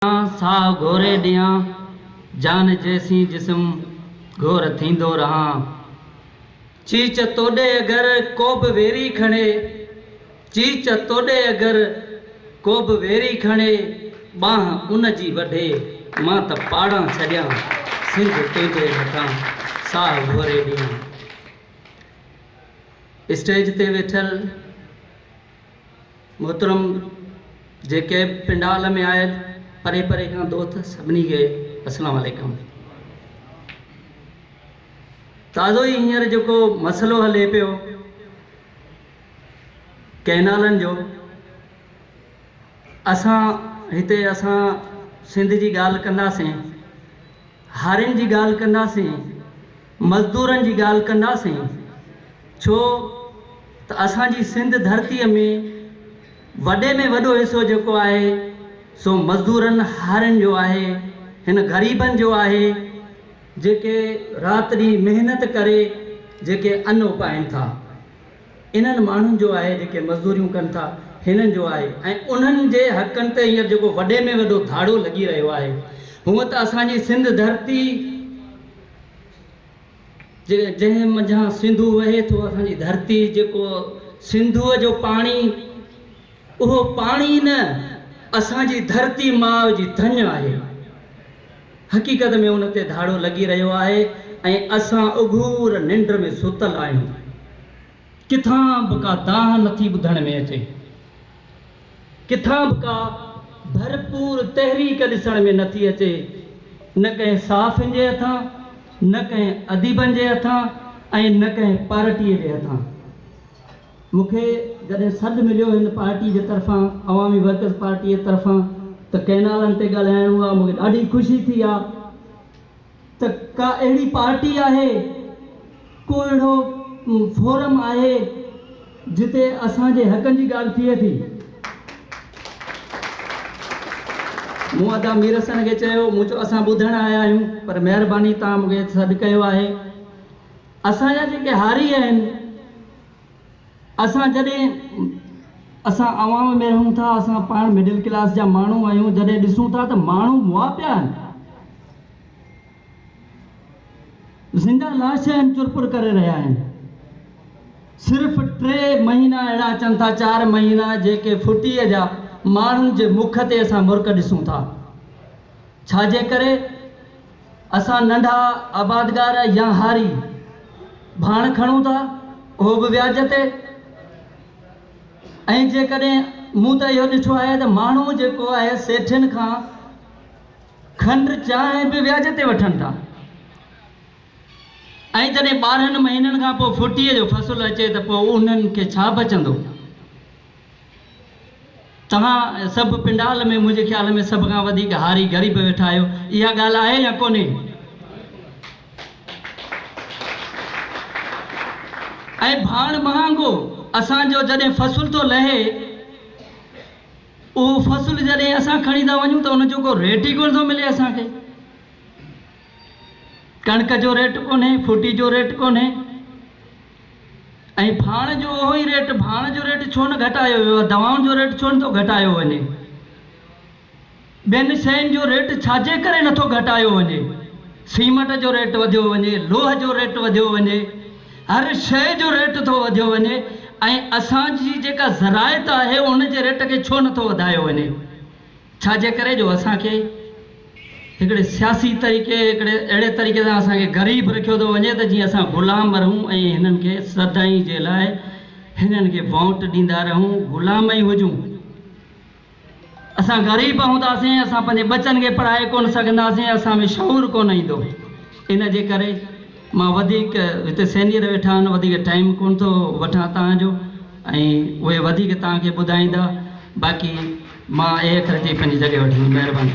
ساهه گهوري ڏيان، جان جيسين جسم گهور ٿيندو رهان. چيچ توڏي اگر ڪو به ويري کڻي، چيچ توڏي اگر ڪو به ويري کڻي، ٻانهن ان جي وڍي، مان ته پاڙان ڇڏيان، سنڌ تنهنجي مٿان ساهه گهوري ڏيان. اسٽيج تي ويٺل. محترم جيڪي به پنڊال ۾ آيل پري پري کان دوست سڀني کي السلام عليڪم. تازو ئي هينئر جيڪو مسئلو هلي پيو ڪئنالن جو اسان هتي اسان سنڌ جي ڳالهه ڪنداسين هارين جي ڳالهه ڪنداسين مزدورن جي ڳالهه ڪنداسين ڇو ته اسان جي سنڌ ڌرتيء ۾ وڏي ۾ وڏو حصو جيڪو آهي سو مزدورن هارين جو آهي هن غريبن جو آهي جيڪي رات ڏينهن محنت ڪري جيڪي ان اپائين ٿا انهن ماڻهن جو آهي جيڪي مزدوريون ڪن ٿا هنن جو آهي ۽ انهن جي حقن تي هينئر جيڪو وڏي ۾ وڏو ڌاڙو لڳي رهيو آهي هونء ته اسان جي سنڌ ڌرتي جنهن منجهان سنڌو وهي ٿو اسان جي ڌرتي جيڪو سنڌوء جو پاڻي اهو پاڻي نه اسان جي ڌرتي ماء جي ڌڃ آهي حقيقت ۾ ان تي ڌاڙو لڳي رهيو آهي ۽ اسان اگهور ننڊ ۾ ستل آهيون ڪٿان به ڪا دانهن نٿي ٻڌڻ ۾ اچي. ڪٿان به ڪا ڀرپور تحريڪ ڏسڻ ۾ نٿي اچي، نه ڪنهن صحافين جي هٿان، نه ڪنهن اديبن جي هٿان ۽ نه ڪنهن پارٽيء جي هٿان. مون کي جڏهن سڏ مليو هن پارٽيء جي طرفان، عوامي ورڪرز پارٽيء طرفان ته ڪئنالن تي ڳالهائڻو آ، مون کي ڏاڍي خوشي ٿي آ. ته ڪا اهڙي پارٽي آهي، ڪو اهڙو فورم آهي جتي اسان جي حقن جي ڳالهه ٿئي ٿي. مون ادا مير حسن کي چيو، مون چيو اسان ٻڌڻ آيا آهيون پر مهرباني توهان مون کي سڏ ڪيو آهي. اسان جا جيڪي هاري آهن، اسان جڏهن اسان عوام ۾ رهون ٿا، اسان پاڻ مڊل ڪلاس جا ماڻهو آهيون، جڏهن ڏسون ٿا ته ماڻهو مئا پيا آهن، زنده لاش آهن چرپر ڪري رهيا آهن. صرف ٽي مهينا اهڙا اچن ٿا چار مهينا جيڪي ڦٽيء جا ماڻهن جي مک تي اسان مرڪ ڏسون ٿا. ڇا جي ڪري اسان ننڍا آبادگار يا هاري ڀاڻ کڻون ٿا اهو به وياج تي ۽ جيڪڏهن مون ته اهو ڏٺو آهي ته ماڻهو جيڪو آهي سيٺين کان کنڊ چانهه به وياج تي وٺن ٿا ۽ جڏهن 12 مهينن کان پوء ڦٽيء جو فصل اچي ته پوء انهن کي ڇا بچندو؟ توهان سڀ پنڊال ۾ منهنجي خيال ۾ سڀ کان وڌيڪ هاري غريب ويٺا آهيو، اها ڳالهه آهي يا ڪونهي؟ ۽ ڀاڻ مهانگو اسان جو جڏهن فصل ٿو لهي، اهو فصل جڏهن اسان کڻي ٿا وڃون ته ان جو ڪو ريٽ ئي ڪونه ٿو ملي اسان کي. ڪڻڪ جو ريٽ ڪونهي، ڦوٽي جو ريٽ ڪونهي ۽ ڀاڻ جو اهو ئي ريٽ، ڀاڻ جو ريٽ ڇو نه گهٽايو ويو آهي، دوائن جو ريٽ ڇو نه ٿو گهٽايو وڃي، ٻين شين جو ريٽ ڇاجي ڪري نه ٿو گهٽايو وڃي، سيمنٽ جو ريٽ وڌيو وڃي، لوهه جو ريٽ وڌيو وڃي، هر شيء جو ريٽ ٿو وڌيو وڃي ۽ اسان جي جيڪا زراعت آهي ان جي ريٽ کي ڇو نه ٿو وڌايو وڃي؟ ڇا جي ڪري جو اسان کي هڪڙي سياسي طريقي هڪڙي اهڙي طريقي سان اسان کي غريب رکيو ٿو وڃي ته جيئن اسان غلام رهون ۽ هنن کي سدائين جي لاء هنن کي ووٽ ڏيندا رهون غلام ئي هجون. اسان غريب هونداسين، اسان پنهنجي ٻچن کي پڙهائي ڪونه سگهنداسين، اسان ۾ شعور ڪونه ايندو. ان جي ڪري مان وڌيڪ هتي سينيئر ويٺا آهن، وڌيڪ ٽائيم ڪونه ٿو وٺان توهان جو ۽ اهي وڌيڪ توهان کي ٻڌائيندا. باقي مان اهي اکر چئي پنهنجي جڳهه وٺندم. مهرباني.